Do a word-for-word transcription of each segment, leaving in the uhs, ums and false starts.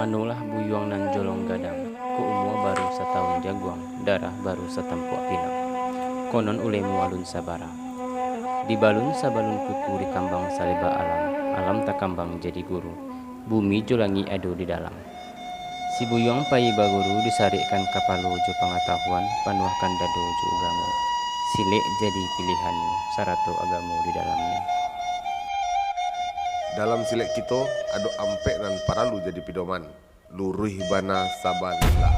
Anolah buyuang nan jolong gadang, ko umua baru satahun jaguang, darah baru satampuak pinang. Konon ulemu alun sabara. Dibalun sabalun kuku dikambang saleba alam, alam takambang jadi guru, bumi jo langik ado di dalam. Si buyuang payi baguru disarikkan kapalo jo pangatahuan, panuahkan dado jo ugamo. Silek jadi pilihannyo, sarato agamo di dalamnyo. Dalam silek kito, ado ampek nan paralu jadi pidoman. Luruih bana sabalah.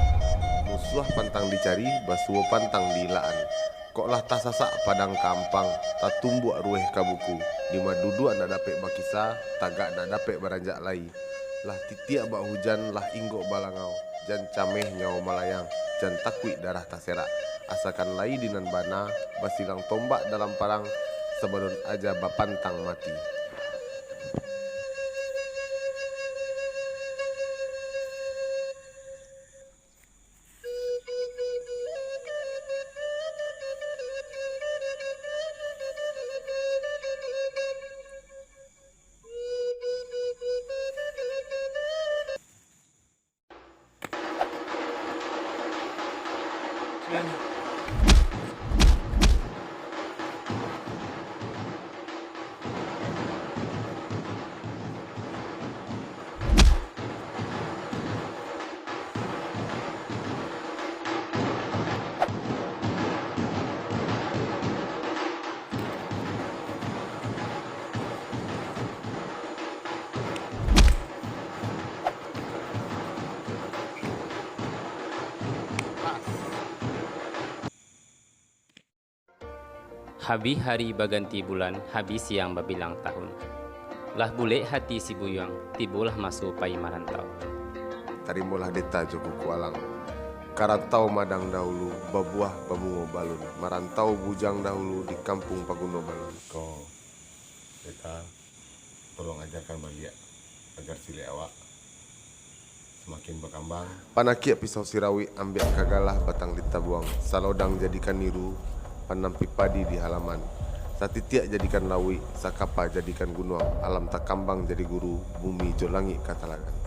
Musuah pantang dicari, basuo pantang diilakan. Kok lah tasasak padang ka ampang, tatumbuak ruweh ka buku, dima duduak ndak dapek bakisa, tagak ndak dapek baranjak lai. Lah titiak bak hujan, lah inggok balangau, jan cameh nyawo malayang, jan takuik darah taserak. Asakan lai di nan bana, basilang tombak dalam parang, sabalun aja bapantang mati. Habih hari baganti bulan, habih siang babilang tahun. Lah bulek hati si buyuang, tibolah maso payi marantau. Tarimolah deta jo kuku alang. Karantau madang dahulu, babuah bamungo balun. Marantau bujang dahulu, di kampuang paguno balun. Ko, deta, tolong ajakan baliak, agar silek awak samakin bakambang. Panakiak pisau sirawik, ambiak ka galah batang litabuang, salodang jadikan niru, panampi padi di halaman, satitiak jadikan lauik, sakapa jadikan gunuang, alam takambang jadi guru, bumi jo langik ka talagan.